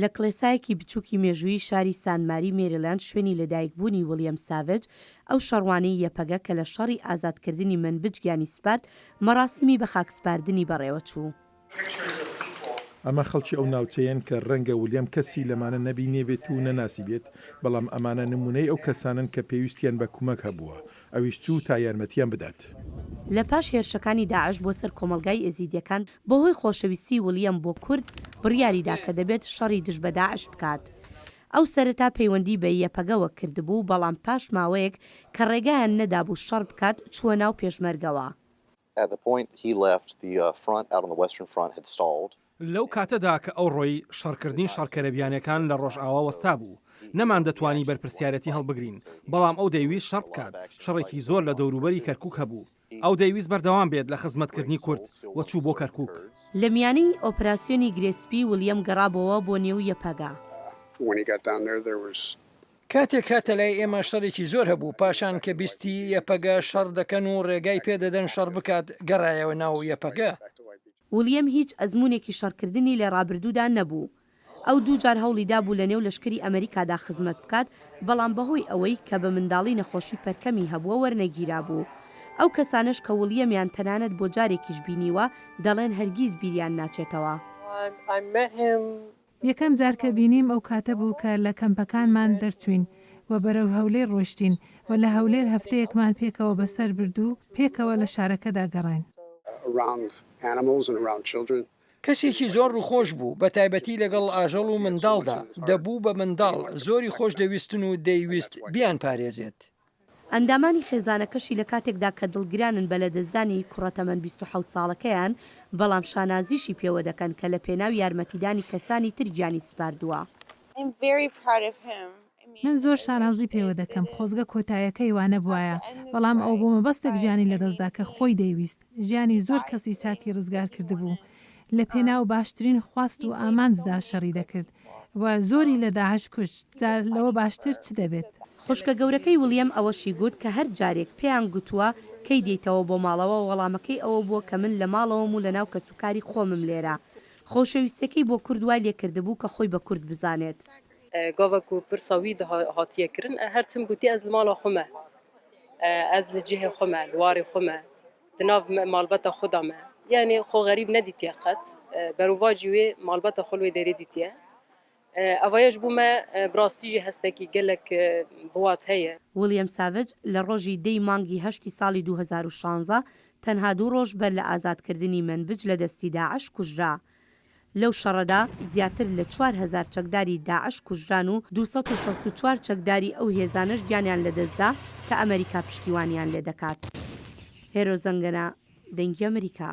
لە کڵێسایەکی بچووکی مێژوویی شاری سان ماری مێریلاند شوێنی لەدایکبوونی وڵیەم ساڤج، ئەو شەڕوانەی یەپەگە کە لە شەڕی ئازادکردنی مەنبج گیانی سپارد، مەڕاسیمی بەخاکسپاردنی بەڕێوەچوو. ئەمە خەڵکی ئەو ناوچەیەن کە رەنگە ولیەم کەسی لەمانە نەبینێبێت و نەناسیبێت، بەڵام ئەمانە نموونەی ئەو کەسانەن کە پێویستیان بە کومەک هەبووە، ئەویش چوو تا یارمەتیان بدات. لە پاش هێرشەکانی داعش بۆ سەر کۆمەڵگای ئێزیدیەکان، بەهۆی خۆشەویستی وڵیەم بۆ کورد، بڕیاری دا کە دەبێت شەڕی دژ بە داعش بکات. ئەو سەرەتا پەیوەندی بە یەپەگەوە کردبوو، بەڵام پاش ماوەیەک کە ڕێگایان نەدابوو شەڕ بکات، چووە ناو پێشمەرگەوە. لەو کاتەدا کە ئەو ڕۆی، شەڕکردنی شەڕکەرە بیانیەکان لە ڕۆژئاوا وەستابوو. نەماندەتوانی بەرپرسیارێتی هەڵبگرین، بەڵام ئەو دەیویست شەڕ بکات، شەڕێکی زۆر لە دەوروبەری کەرکوک هەبوو. ئەو دەیویست بەردەوام بێت لە خزمەتکردنی کورد و چوو بۆ کەرکوک. لە میانەی ئۆپراسیۆنی گرێ سپی وڵیەم گەڕابۆوە بۆ نێو یەپەگە. کاتێک هاتە لای ئێمە شەڕێکی زۆر هەبوو، پاشان کە بیستی یەپەگە شەڕ دەکەن و ڕێگای پێدەدەن شەڕ بکات، گەڕایەوە ناو یەپەگە. وڵیەم هیچ ئەزموونێکی شەڕکردنی لە ڕابردوودا نەبوو. ئەو دووجار هەوڵی دابوو لەنێو لەشکری ئەمریکادا خزمەت بکات، بەڵام بەهۆی ئەوەی کە بە منداڵی نەخۆشی پەرکەمی هەبووە وەرنەگیرابوو. ئەو کەسانەش کە وڵیەمیان تەنانەت بۆ جارێکیش بینیوە، دەڵێن هەرگیز بیریان ناچێتەوە. یەکەم جار کە بینیم ئەو کاتە بوو کە لە کەمپەکانمان دەرچووین و بەرەو هەولێر ڕۆیشتین و لە هەولێر هەفتەیەکمان پێکەوە بەسەر برد و پێکەوە لە شارەکەدا گەڕاین. کەسێکی زۆر ڕووخۆش بوو، بەتایبەتی لەگەڵ ئاژەڵ و منداڵدا، دەبوو بە منداڵ، زۆری خۆشدەویستن و دەیویست بیانپارێزێت. ئەندامانی خێزانەکەشی لە کاتێکدا کە دڵگرانن بە لەدەستدانی کوڕە تەمەن 27 ساڵەکەیان، بەڵام شانازیشی پێوە دەکەن کە لە پێناو یارمەتیدانی کەسانی تر گیانی سپاردووە. من زۆر شانازی پێوە دەکەم، خۆزگە کۆتایەکەی وا نەبوایە، بەڵام ئەو بۆ مەبەستێک ژیانی لەدەستدا کە خۆی دەیویست، ژیانی زۆر کەسی چاکی ڕزگار کردبوو، لە پێناو باشترین خواست و ئامانجدا شەڕی دەکرد و زۆری لە داعش کوشت، جا لەوە باشتر چ دەبێت؟ خوشکە گەورەکەی وڵیەم ئەوەشی گوت کە هەر جارێک پێیان گوتووە کەی دێیتەوە بۆ ماڵەوە وەڵامەکەی ئەوە بووە کە من لە ماڵەوەم و لەناو کەسوکاری خۆمم لێرە. خۆشەویستیەکەی بۆ کورد وای لێکردبوو کە خۆی بە کورد بزانێت. گاڤە ku pirsa wî hatiye kirin her tim gotiye ez li mala xwe me, ez li cihê xwe me, li warê xwe me, di nav malbata xwe de me. Yanî xwe xerîb nedîtiye qet. Berovacî wê malbata xwe li wê derê dîtiye. Ev ya ji bo me bi rastî jî hestekî gelek bi wate ye. وڵیەم ساڤج لە ڕۆژی دە ی مانگی هەشتی ساڵی 2016 تەنها دوو ڕۆژ بەر لە ئازادکردنی مەنبج لە دەستی داعش کوژرا. لەو شەڕەدا زیاتر لە 4000 چەکداری داعش کوژران و 264 چەکداری ئەو هێزانەش گیانیان لەدەستدا کە ئەمەریکا پشتیوانیان لێدەکات. هێرۆ زەنگەنە، دەنگی ئەمریکا.